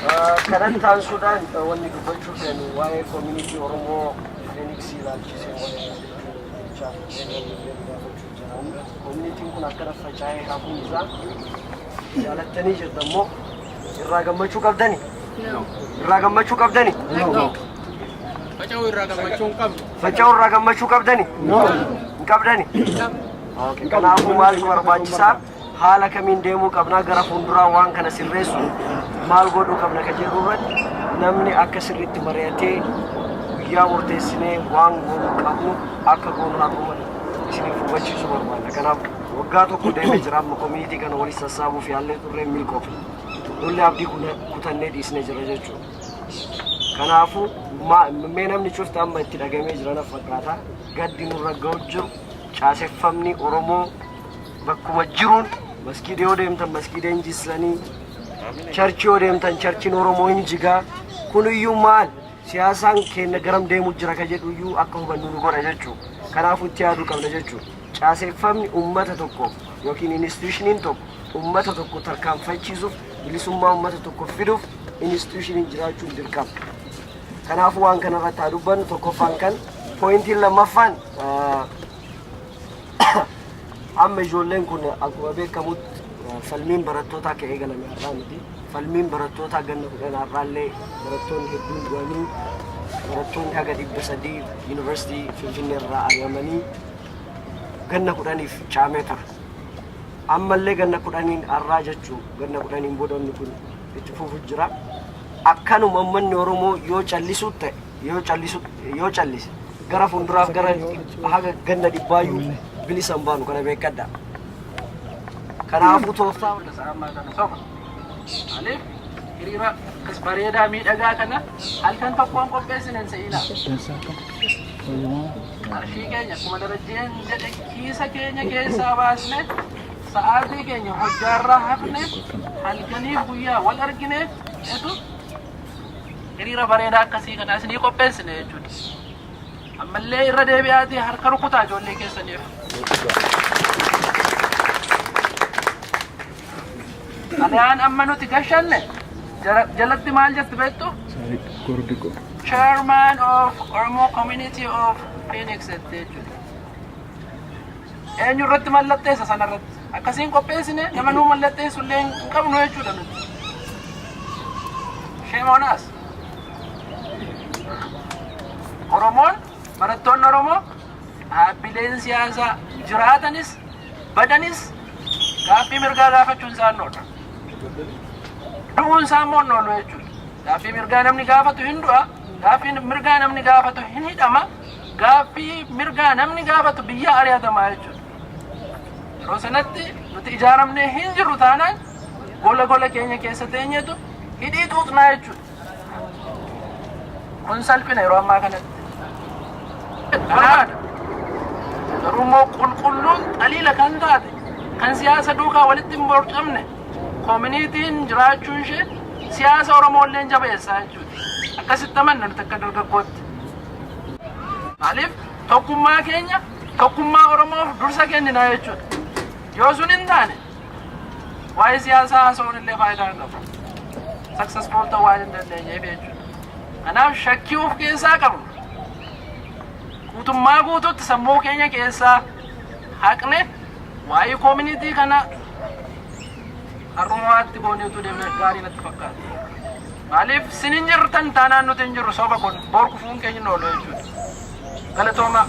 Kanatti aansuudhaan wanni dubbachuu feenu waa'ee community Oromoo Phoenix ilaalchisee waa'ee jechaa gaafachuu jira. Community'n kun akkana faca'ee hafuun isaa jaalattanii jirtan moo irraa gammachuu qabdani? Irraa gammachuu qabdani? Faca'uu irraa gammachuu hin qabnu. Faca'uu irraa gammachuu qabdani? Hin qabdani? Okay. Kanaafuu maaltu barbaachisaa? Haala kamiin deemuu qabnaa gara fuulduraa waan kana sirreessu maal godhuu qabna ka jedhu irratti namni akka sirriitti mari'atee guyyaa murteessinee waan goonuu qabnu akka goonu har'uma isiniif hubachiisuu barbaanna. Kanaaf waggaa tokko deemee jira amma community kana walitti sassaabuuf yaallee turree milkoofne. Nullee abdii kutannee dhiisnee jira jechuudha. Kanaafuu mee namni cufti amma itti dhagamee jira na fakkaata. Gaddi nurra ga'u jiru caaseffamni Oromoo bakkuma jiruun maskiida yoo deemtan maskiida hin jissanii, church yoo deemtan churchiin Oromoo hin jigaa. Kuniyyuu maal siyaasaan keenya garam deemuu jira ka jedhu iyyuu akka hubannu nu godha jechuudha. Kanaafuu itti yaaduu qabna jechuudha. Caaseffamni uummata tokkoof yookiin institutioniin tokko uummata tokko tarkaanfachiisuuf, bilisummaa uummata tokko fiduuf institutioniin jiraachuun dirqama. Kanaafuu waan kanarratti haa dubbannu. Tokkoffaan kan pointiin lammaffaan, amma ijoolleen kun akkuma beekamutti falmiin barattootaa ka'ee eegalame har'aa miti. Falmiin barattootaa ganna 10 har'aallee barattoonni hedduun du'anii, barattoonni haga 300 yuunivarsiitii Finfinnee irraa ari'amanii ganna 10f caamee ture. Ammallee ganna 10n har'aa jechuun ganna 10n booda inni kun itti fufu jira. Akkanuma uummanni Oromoo yoo callisuu ta'e, yoo callisu, yoo callise gara fuulduraaf gara haga ganna dhibbaayyuu bilisa hin baanu, kana beekadha. Kanaafuu tooftaa Ammaa kana soba. Maaliif hiriira akkas bareedaa miidhagaa kana halkan tokkoon qopheessine hin se'inaa. Qarshii keenya akkuma Darajjeen jedhe kiisa keenya keessaa baasne, sa'aatii keenya hojjaarraa hafne, halkaniif guyyaa wal argine etu hiriira bareedaa akkasii kana isinii qopheessine jechuudha. Ammallee irra deebi'aatii harka rukutaa ijoollee keessaniif. Xalayaan amma nuti gashanne jalatti maal jetti beektu? Chairman of Oromo Community of Phoenix jette jechuudha. Eenyu irratti mallatteessa sanarratti? Akkasiin qopheessine nama nuu mallatteessu illee hin qabnu jechuudha nuti. Shame on us. Oromoon, barattoonni Oromoo, dhaabbileen siyaasaa jiraatanis badanis gaaffii mirgaa gaafachuun isaan oola. Du'uun isaa immoo hin oolu jechuudha. Gaaffii mirgaa namni gaafatu hin du'a. Gaaffii mirgaa namni gaafatu hin hidhama. Gaaffii mirgaa namni gaafatu biyya ari'atama jechuudha. Yeroo sanatti nuti ijaaramnee hin jirru taanaan gola gola keenya keessa teenyetu hidhii xuuxnaa jechuudha. Kun salphina yeroo ammaa kanatti. Kanaadha. Garuu immoo qulqulluun xaliila kan taate, kan siyaasa duukaa walitti hin borcamne communityn jiraachuun ishee siyaasa Oromoo illee jabeessaa jechuudha. Akkasitti amanna nuti akka dargaggootti. Maaliif tokkummaa keenya, tokkummaa Oromoof dursa kenninaa jechuudha. Yoo sun hin taane waa'ee siyaasaa haasa'uun illee faayidaa hin qabu. Successful ta'uu waan hin dandeenyeef jechuudha. Kanaaf shakkii of keessaa qabnu guutummaa guutuutti sammuu keenya keessaa haqne waa'ee community kana har'umaatti gooneetu deemne gaarii natti fakkaata. Maaliif sin hin jirtan taanaan nuti hin jirru, soba kun bor kufuun keenya hin oolu jechuudha. Galatooma.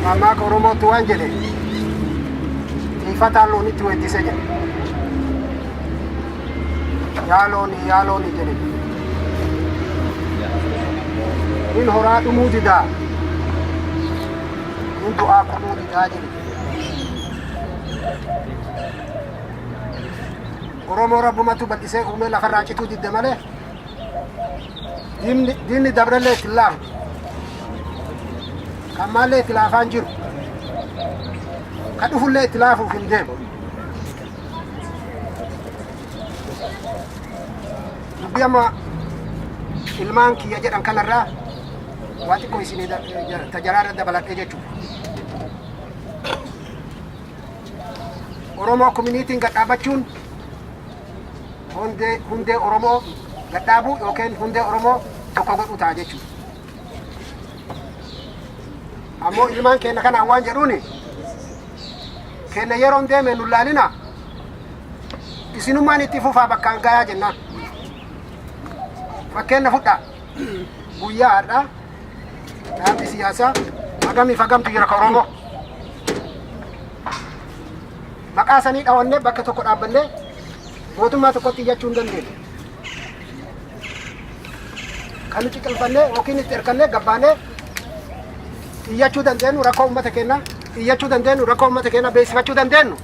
Mammaaka Oromootti waan jedhe, "Tiifataan loonitti weeddise" jedhe. "Yaa looni, yaa looni" jedhe. "In horaa dhumuu didaa, in du'aa kumuu didaa" jedhe. Oromoo rabbumatu bal'isee uumee lafarraa cituu didde malee diinni dabrellee itti hin laafne. Kan maallee itti laafaan jiru. Kan dhufullee itti laafuuf hin deemu. Dubbii amma Ilmaan kiyya jedhan kanarraa waa xiqqoo isinii tajaraarra dabaladhee jechuudha. Oromoo communityn gad dhaabbachuun hundee Oromoo gad dhaabuu yookiin hundee Oromoo tokko godhuu ta'a jechuudha. Ammoo ilmaan keenya kanaan waan jedhuuni, keenya yeroon deeme nu laalina, isinummaan itti fufaa bakkaan gayaa jennaan. Fakkeenya fudhaa, guyyaa har'aa dhaabbi siyaasaa hagamii hagamtu jira ka Oromoo. Maqaa sanii dhawannee bakka tokko dhaabbannee mootummaa tokkotti iyyachuu hin dandeenye. Kan nuti ciqilfannee yookiin itti hirkannee gabbaanee iyyachuu dandeenyu, rakkoo uummata keenyaa iyyachuu dandeenyu, rakkoo uummata keenyaa beeksifachuu dandeenyu,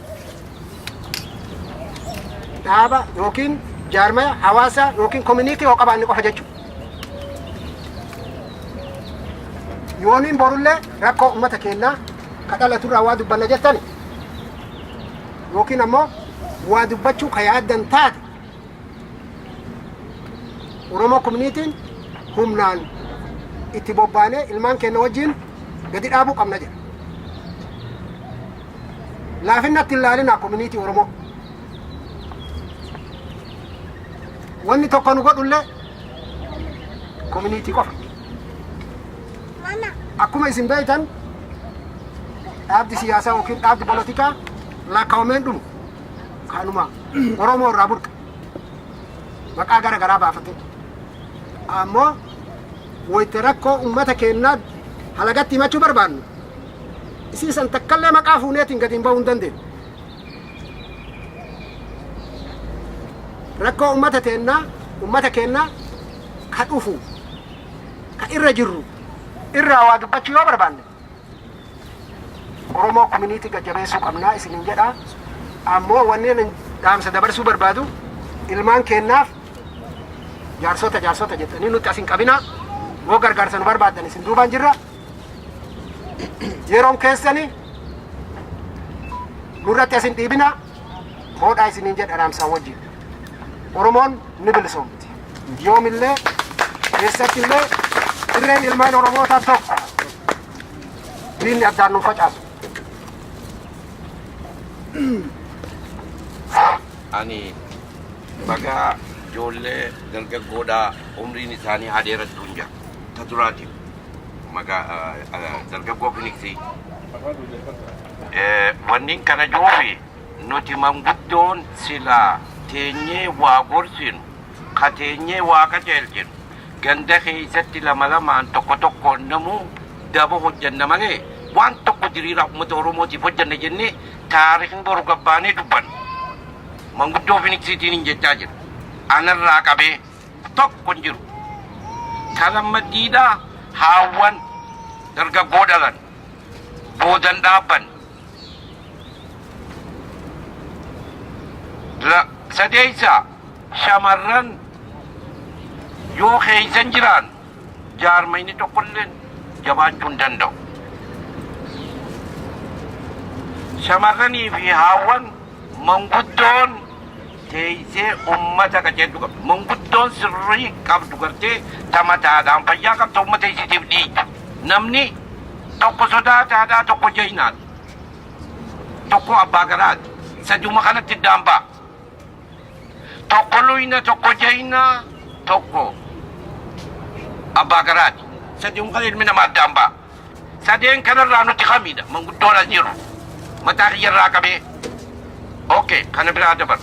dhaaba yookiin jaarmaya hawaasaa yookiin community yoo qabaanne qofa jechuudha. Yooniin borullee rakkoo uummata keenyaa ka dhalaturraa waa dubbanna jettani yookiin ammoo waa dubbachuu ka yaaddan taate, Oromoo communityn humnaan itti bobbaanee ilmaan keenya wajjin gadi dhaabuu qabna jedha. Laafinnatti hin laalinaa community Oromoo. Wanni tokko nu godhullee community qofa. Akkuma isin beektan, dhaabdi siyaasaa yookiin dhaabdi polotikaa lakkaa'ameen dhumu kanuma Oromoo irraa burqa. Maqaa gara garaa baafate. Ammoo wayita rakkoo uummata keenyaa halagatti himachuu barbaannu, isiisan takkallee maqaa fuuneetiin gadi hin bahuu hin dandeenyu. Rakkoo uummata teennaa, uummata keenyaa ka dhufu, ka irra jirru irraa waa dubbachuu yoo barbaanne, Oromoo community gajjabeessuu qabnaa isinin jedha. Ammoo wanneen dhaamsa dabarsuu barbaadu, ilmaan keennaaf jaarsota jaarsota jettanii nutti asin qabinaa. Yoo gargaarsa nu barbaaddan, isin duubaan jirra. Yeroon keessani nurratti asin dhiibinaa, hoodhaa isiniin jedha dhaamsaan wajjin. Oromoon ni bilisoomti. Yoomillee, keessattillee, irreen ilmaan Oromootaa tokko. Diinni addaan nu facaasu. Ani bagaa ijoollee dargaggoodhaa umriin isaanii haa dheerattu hin jira. Ta duraati maqaa dargaggoo Finiksii. Wanni kana juufi, nuti manguddoon silaa teenyee waa gorsinu, ka teenyee waa qajeelchinu, ganda keessatti lama lamaan, tokko tokkoon namuu daba hojjanna malee, waan tokko diriiraa uummata Oromootiif hojjanna jennee taarikni boru gabbaanee dubbanna. Manguddoo Finiksiitiin hin jechaa jira. Anarraa qabee tokko hin jiru. Kan lammaddiidhaa, haawwan dargaggoo dhalan boodan dhaabban. Sadeessa, shamarran yoo keeysan jiraan jaarmayni tokkolleen jabaachuu hin danda'u. Shamarranii fi haawwan manguddoon teessee ummata qajeelchu qabdu. Manguddoon sirrii qabdu gartee tamataadhaan fayyaa qabdu ummata isiitiif dhiitu. Namni tokko sodaataadhaa, tokko jaynaadha. Tokko abbaa garaati. Saduma kanatti iddaan ba'a. Tokko luyna, tokko jaynaa, tokko abbaa garaati. Saduma kana ilmi namaa addaan ba'a. Sadeen kanarraa nuti kamidha? Manguddoon as jiru. Mataa kiyyarraa qabee. Okay, kana biraa dabarra.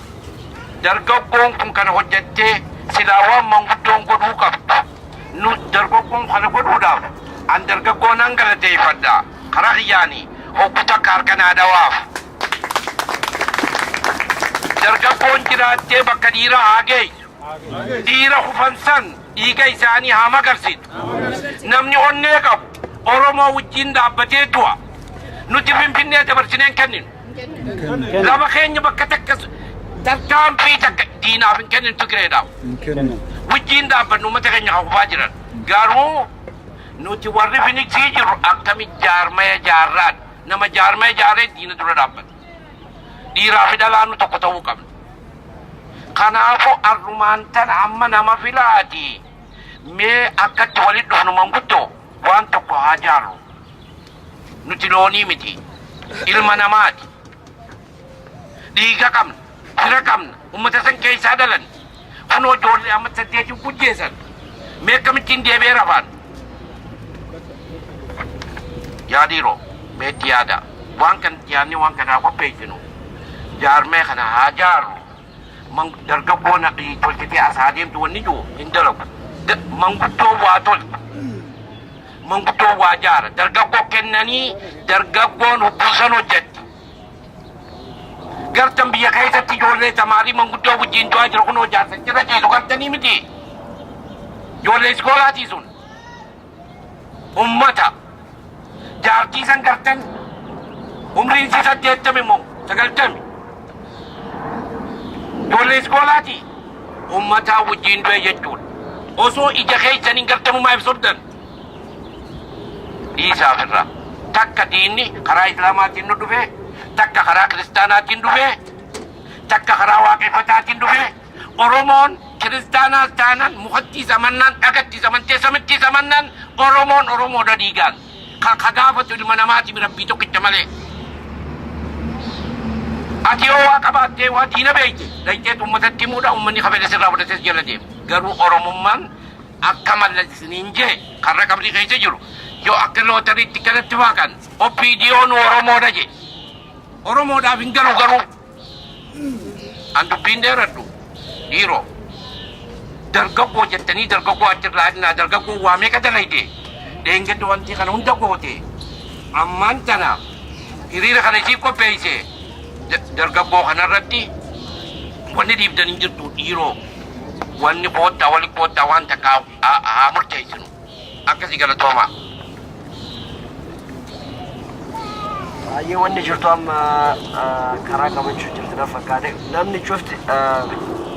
Dargaggoon kun kana hojjettee silaa waan manguddoon godhuu qabdu. Nu dargaggoon kana godhuudhaaf an dargaggoo nan galateeffadha. Karaa kiyyaanii hoggu takka harka naa dhawaaf. Dargaggoon jiraattee bakka dhiiraa haa geessu. Dhiira kufan san dhiiga isaanii haa magarsitu. Namni onnee qabu Oromoo wajjin dhaabbatee du'a. Nuti Finfinnee dabarsinee hin kenninu. Lama keenya bakka takka tarkaanfii takka diinaaf hin kenninu, Tigireedhaaf. Wajjin dhaabbannu uummata keenya kan kufaa jiran. Garuu nuti warri Finiksii jirru akkami jaarmaya jaarraan nama jaarmaya jaaree diina dura dhaabbata. Dhiiraa fi dhalaanu tokko ta'uu qabna. Kanaafuu arrumaan tana amma nama filaati. Mee akkatti walitti dhufnu, manguddoo waan tokko haa jaarru. Nuti loonii miti, ilma namaati. Dhiiga qabna, fira qabna, ummata san keessaa dhalan. Kunoo ijoollee amma 8 gujjeessan. Mee akkamittiin deebi'ee rafaan? Yaa dhiiroo, mee itti yaada. Waan kan itti yaadnee waan kana haa qopheessinu. Jaarmee kana haa jaarru. Dargaggoon tolchitee as haa deemtu wanni jiru hin dalagu. Manguddoo waa tolchu. Manguddoo waa jaara. Dargaggoo kennanii dargaggoon hubbuusan hojjetti. Gartan biyya keessatti ijoollee tamaarii manguddoo wajjin du'aa jira, kunoo jaarsa jira ciisu gartanii miti. Ijoollee iskoolaatii sun. Ummata. Jaartii san gartan umriin isii 80 moo 90. Ijoollee iskoolaatii. Ummataa wajjin du'e jechuudha. Osoo ija keessaniin gartanumaa ibsoddan. Dhiisaa ofirraa. Takka diinni karaa Islaamaatiin nu dhufe, takka karaa Kiristaanaatiin dhufe, takka karaa Waaqeffataatiin dhufe. Oromoon Kiristaanaas taanaan, mukattiis amannaan, dhagattiis amantee, samittiis amannaan, Oromoon Oromoodha dhiigaan. Ka gaafatu ilma namaati Rabbii tokkicha malee. Ati yoo waa qabaattee waa diina beekte, dhayxeet uummatatti himuudha, uummanni ka fedhe sirraa fudhatees jala deema. Garuu Oromummaan akka mallas isiniin jee karra qabrii keessa jiru yoo akka lootariitti kanatti waaqan OPDOn Oromoodha jee. Oromoodhaaf hin galu garuu. An dubbiin dheeradhu, dhiiroo. Dargaggoo jettanii dargaggoo achirraa adnaa, dargaggoo waa meeqa dalayde, dheengadda wanti kana hunda goote, ammaan tana hiriira kana isii qopheesse. Dargaggoo kanarratti wanni dhiibdan hin jirtu, dhiiroo. Wanni koottaa wali koottaa waan takka haa murteessinu. Akkasii, galatoomaa. Baay'ee wanni jirtu amma karaa qabachuu jirti na fakkaate. Namni cufti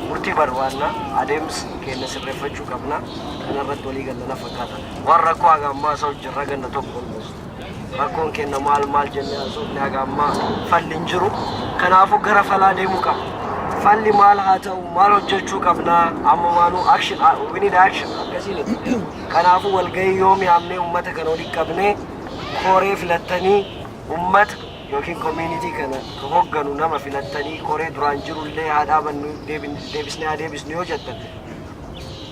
murtii barbaanna, adeemsa keenya sirreeffachuu qabna. Kanarratti walii galla na fakkaata. Waan rakkoo haga ammaa isa hojjerra ganna tokko almost. Rakkoon keenya maal maal jennee haasofne, haga ammaa falli hin jiru. Kanaafuu gara falaa deemuu qabna. Falli maal haa ta'u, maal hojjechuu qabna, amma maanuu action, we need action akkasiin. Kanaafuu walgahii yoom yaamnee, uummata kana walitti qabnee, koree filattanii, uummata yookiin community kana ka hoogganu nama filattanii, koree duraan jirullee haa dhaabannu, deebisnee haa deebisnu yoo jettan,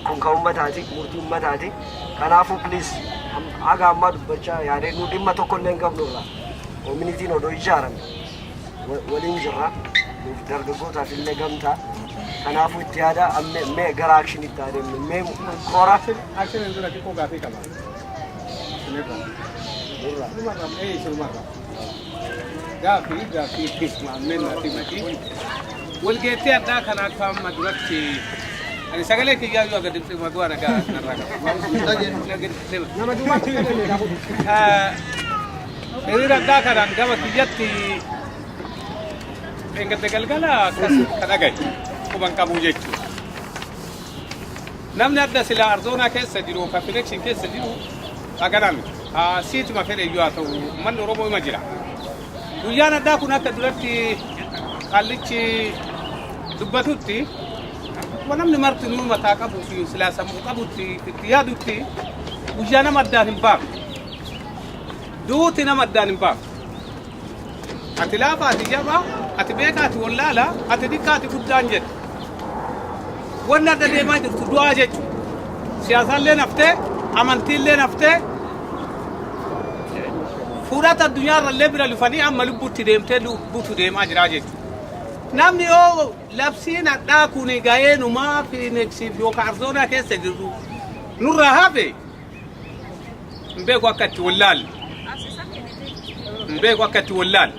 kun kan uummataati, murtii uummataati. Kanaafuu please, haga ammaa dubbachaa yaadee nu dhimma tokko illee hin qabnu irraa. Communityn odoo ijaarame waliin jirra. Nuuf dargaggootaaf illee gamtaa. Kanaafuu itti yaada, mee gara actionitti adeemnu. Mee kora Action dura xiqqoo gaafii qaba. Isinirraa. Isinirraa. Ee, isinumarraa. Gaafii maammeen naatti mati. Walgeettii addaa kana akka amma duratti ani sagalee kiyyaa yoo gadi maduu ana gaa narraa qaba. Nama duubaatti sagalee qabu. Hiriira addaa kanaan gama kiyyatti dheengadda galgala akkas ka dhagaye quban qabuu jechuudha. Namni adda silaa Arzoonaa keessa jiru ka Finekshin keessa jiru haganaa miti. Siituma fedhe iyyuu haa ta'u, uummanni Oromoo ima jira. Guyyaan addaa kun akka duratti qaallichi dubbatutti, akkuma namni marti nuu mataa qabuu fi silaa sammuu qabutti itti yaadutti, guyyaa nama addaan hin baafne. Duuti nama addaan hin baafne. Ati laafa, ati jabaa, ati beekaa, ati wallaala, ati xiqqaa, ati guddaan jedhe. Wanni adda deemaa jirtu du'aa jechuudha. Siyaasaallee naftee, amantiillee naftee, fudhata addunyaarrallee bira lufanii amma lubbuutti deemtee lubbuutu deemaa jira jechuudha. Namni yoo labsiin hadhaa kun ga'ee numaa Fiineksiif yookaan Arzoonaa keessa jirru nurraa hafe, hin beeku akka itti wallaalle. Hin beeku akka itti wallaalle.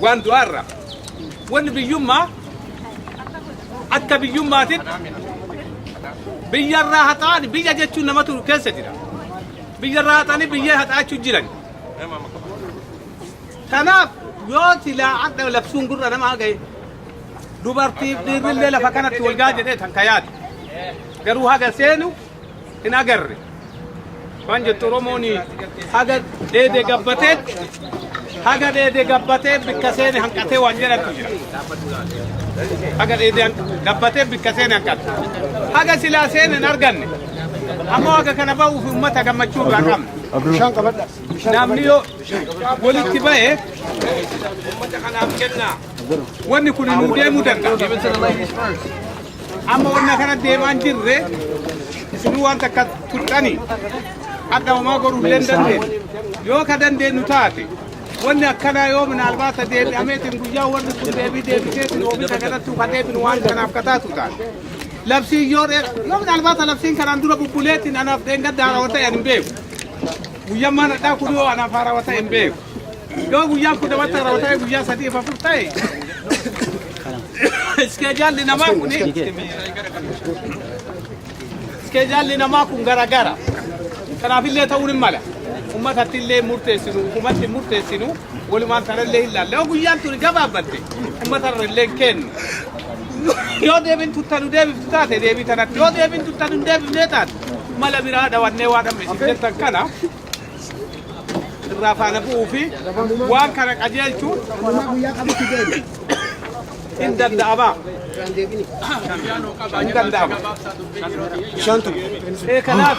Waan du'aarra. Wanni biyyummaa akka biyyummaatitti biyyarraa haxa'an, biyya jechuun namatu keessa jira. Biyyarraa haxa'anii biyya haxaachuu jiran. Kanaaf yoo silaa adda labsuun gurra namaa gahe, dubartiif dhiirrillee lafa kanatti wal gaa jedhee tan ka yaadu. Garuu haga seenu hin agarre. Waan jettu Oromoon, haga dheede gabbatee, haga dheede gabbatee bikka seene hanqatee waan jedhantu jira. Haga dheede gabbatee bikka seene hanqate. Haga silaa seene hin arganne. Amma waaqa kana ba'uuf uummata gammachuu irraa qabna. Namni yoo walitti ba'e uummata kanaaf kennaa. Wanni kun nuu deemuu danda'a. Amma wanna kana deemaan jirre isinuu waan takka tuxxanii adda homaa godhuu illee hin dandeenyu. Yoo ka dandeenyu taate, wanni akkanaa yoo minaalbaata deebi'ameetiin guyyaa warri kun deebii deebiseetiin oomisha kanatti ka deebinu waan kanaaf ka taatu taate. Labsiin yoo minaalbaata labsiin kanaan dura bubbuleetiin anaaf dheengadda haarawaa ta'e ani hin beeku. Guyyaan maan addaa kun yoo anaaf haarawaa ta'e hin beeku. Yoo guyyaan kun namatti haarawaa ta'e guyyaa 3 4 ta'e, Iskeejaalli namaa kun garagara. Kanaafillee ta'uun hin mala. Uummatatti illee murteessinu, uummatatti murteessinu, walumaan kanallee hin laalle. Yoo guyyaan tuni gabaabbatte, uummata irra illee hin kennu. Yoo deebiin tuttanu deebiftu taate deebii tanatti, yoo deebiin tuttanu hin deebifnee taate, mala biraa dhawannee waan amma isin jettan kana irraa faana bu'uu fi waan kana qajeelchuun hin danda'ama. Hin danda'ama. Kanaaf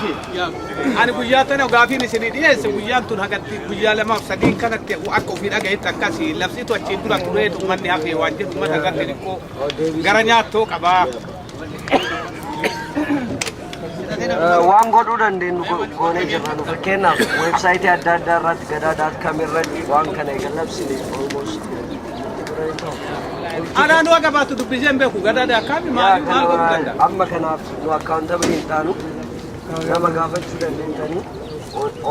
ani guyyaa tana gaafiin isinii dhiyeesse, guyyaan tun hagatti guyyaa 2f 3 kanatti akka ofii dhagayetti akkasii labsiitu achiin dura turee uummanni hafee waan jedhu uummata irratti xiqqoo gara nyaattoo qabaa. Waan godhuu dandeenyu goonee jirra. Nu fakkeenyaaf weebsaayitii adda addaa irratti, gadaa.com irratti waan kana eega labsine almost. Anaan waa gabaatu dubbisee hin beeku, gadaa akkaami maal maal godhuu danda'a? Amma kanaaf nu accountable hin taanu, nama gaafachuu dandeentanii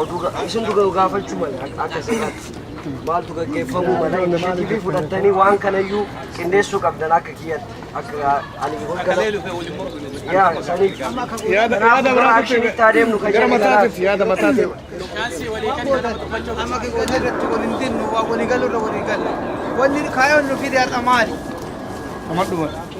oduu isin dhuga gaafachuu mala, akka seeraatti maaltu gaggeeffamuu mala, initiative fudhattanii waan kanayyuu qindeessuu qabdan akka kiyyatti, akka ani Sagalee dhufe waliin mormu. Yaa saniif Yaada kanaaf yaada gara biraatiif actionitti adeemnu kan gara jedhe kanaaf. mataatiif yaada mataatiif. Amma wanni irratti wal hin dinnu, waa walii galu irra walii galla. Wanni kaayoon nu fide har'a maali?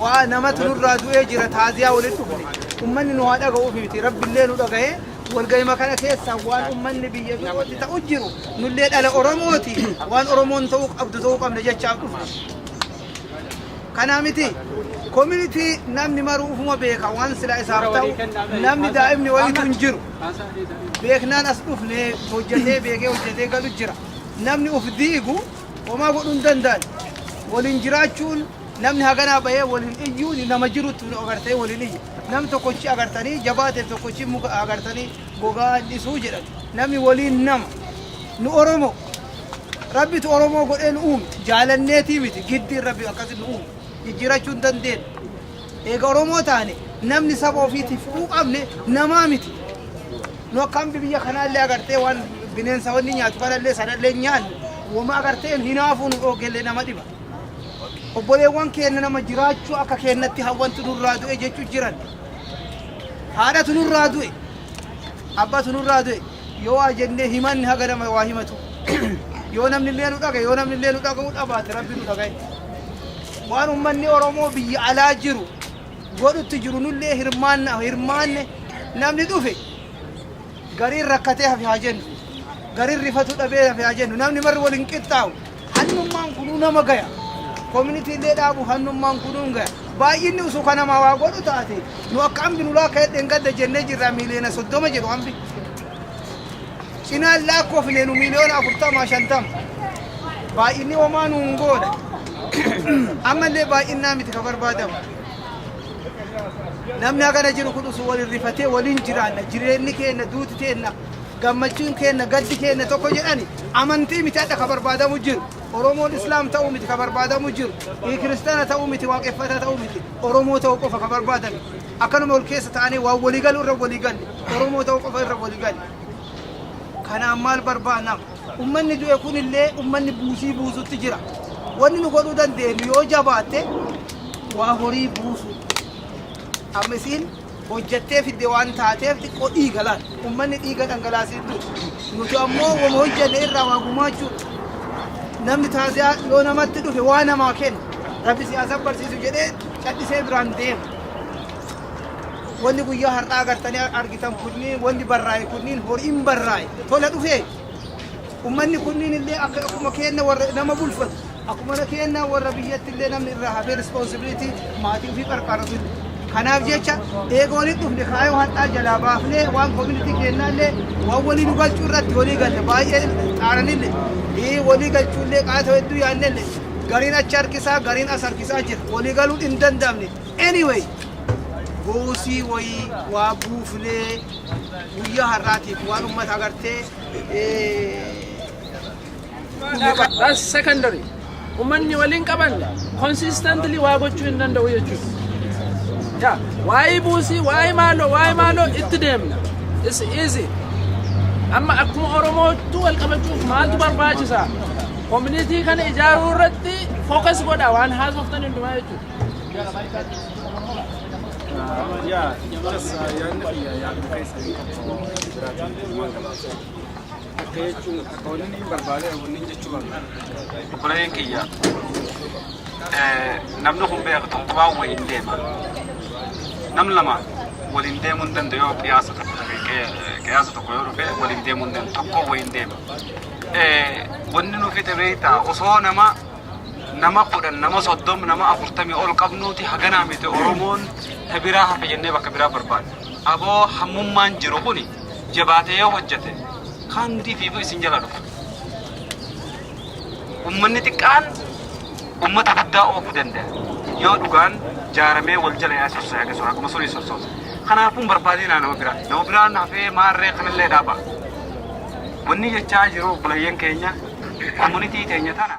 Waa namatu nurraa du'ee jira, taaziyaa walitti dhufne. Ummanni nu haa dhaga'uuf miti, Rabbillee nu dhaga'ee walgahima kana keessa waan ummanni biyya birootti ta'u jiru nullee dhala Oromooti, waan Oromoon ta'uu qabdu ta'uu qabna jechaaf dhufne. Kanaa miti, community namni maruu ufuma beeka waan sila isaaf ta'u, namni daa'imni wayitu hin jiru. Beeknaan as dhufne, hojjetee beekee hojjetee galu jira. Namni uf diigu homaa godhuu hin danda'an. Waliin jiraachuun namni haganaa bahee waliin iyyuun nama jirutti agartee waliin iyya. Namni tokkochi agartanii jabaateef tokkochi muka agartanii gogaa dhisuu jedhan. Namni waliin nama. Nu Oromoo. Rabbitu Oromoo godhee nu uume. Jaalanneetii miti. Giddiin Rabbi akkasi nu uume. Jijjiirachuu hin dandeenyu. Eega Oromoo taane namni saba ofiitiif quuqamne namaa miti. Nu akka hambi biyya kanaallee agartee waan bineensa wanni nyaatu kanallee sanallee nyaannu wama agartee hinaafuu nu dhoogellee nama dhiba. Obboleewwan keenya nama jiraachuu akka keenyatti hawwantu nurraa du'e jechuu jiran. Haadhatu nurraa du'e. Abbatu nurraa du'e. Yoo waa jennee himanni haga nama waa himatu. Yoo namni illee nu dhagaye, yoo namni illee nu dhaga'uu dhabaate, Rabbi nu dhagaye. Waan uummanni Oromoo biyya alaa jiru godhutti jiru nullee hirmaanna hirmaanne. Namni dhufe gariin rakkatee hafe haa jennu, gariin rifatu dhabee hafe haa jennu, namni marri waliin qixxaawu. Hannummaan kunuu nama gaya. Community illee dhaabu hannummaan kunuu hin gaya. Baay'inni osoo kan namaa waa godhu taate, nu akka hambi nu laakka hedheen gadda jennee jirra, 30 miiliyoona jedhu hambi. Cinaan lakkoofne nu 40 miiliyoona 50. Baay'inni homaa nuun goona. Ammallee baay'innaa miti ka barbaadamu. Namni hagana jiru kun osoo waliin rifatee waliin jiraanna, jireenyi keenya, duuti teenna, gammachuun keenya, gaddi keenya tokko jedhani, amantii miti adda ka barbaadamu jiru. Oromoon Islaam ta'uu miti ka barbaadamu jiru. Kiristaana ta'uu miti, waaqeffataa ta'uu miti. Oromoo ta'uu qofa ka barbaadame. Akkanuma ol keessa ta'anii waan walii galu irra walii galle. Oromoo ta'uu qofa irra walii galle. Kanaan maal barbaadna? Ummanni du'e kunillee ummanni buusii buusutti jira. Wanni nu godhuu dandeenyu yoo jabaatte waa horii buusu. Amma isiin hojjattee fidde waan taateef xiqqoo dhiiga laal. Ummanni dhiiga dhangalaasee du'e. Nuti ammoo wama hojjanne irraa waa gumaachuu. Namni taaziyaa yoo namatti dhufe waa namaa kenna. Rabbi siyaasa barsiisu jedhee callisee biraan deema. Wanni guyyaa har'aa agartanii argitan kunniin, wanni barraa'e kunniin horiin barraa'e tola dhufee. Ummanni kunniin illee akka akkuma keenya warra nama bulfatu, akkuma keenya warra biyyatti illee namni irraa hafee responsibility maatii ofii qarqaaratu. Kanaaf jecha eega walitti dhufne kaayoo har'aa jalaa baafnee waan community kennaallee waan walii nu galchuu irratti walii galle baay'ee xaaranillee walii galchuullee qaata hedduu yaannellee gariin achi harkisaa, gariin as harkisaa jira, walii galuun hin danda'amne. Anyway, buusii wayii waa buufnee guyyaa har'aatiif waan ummata agartee. That's secondary. Uummanni waliin qabanne consistently waa gochuu hin danda'u jechuudha. Yaa waa'ee buusii, waa'ee maaloo, waa'ee maaloo itti deemna. It's easy. Amma akkuma Oromootu wal qabachuuf maaltu barbaachisa? Community kana ijaaruu irratti focus godha waan haasoftan hundumaa jechuudha. Yaa, just yaadni kiyya yaaduma keessa hin tokko biraatiin waan gabaabsa. Akka jechuun akka wanni inni barbaade, wanni inni jechuu barbaade. Obboleeyyan kiyya, namni kun beeku tokko waan waliin deema. Nam lama waliin deemuu hin danda'u. Yoo qiyaasa tokko, qiyaasa tokko yoo dhufe waliin deemuu hin danda'u, tokko waliin deema. Wanni nu fixe beektaa, osoo nama 10, nama 30, nama 40 ol qabnuuti haganaa miti, Oromoon ta biraa hafe jennee bakka biraa barbaada. Aboo, hammummaan jiru kuni jabaatee yoo hojjete kaandii fiifuu isin jala dhufa. Ummanni xiqqaan ummata guddaa oofuu danda'a. Yoo dhugaan jaaramee wal jala yaasisuu haga sun akkuma sunii sossoosa. Kanaafuu hin barbaadinaa nama biraa. Nama biraan hafee maarree kanallee dhaaba. Wanni jechaa jiru, obboleeyyan keenya, community teenya tana.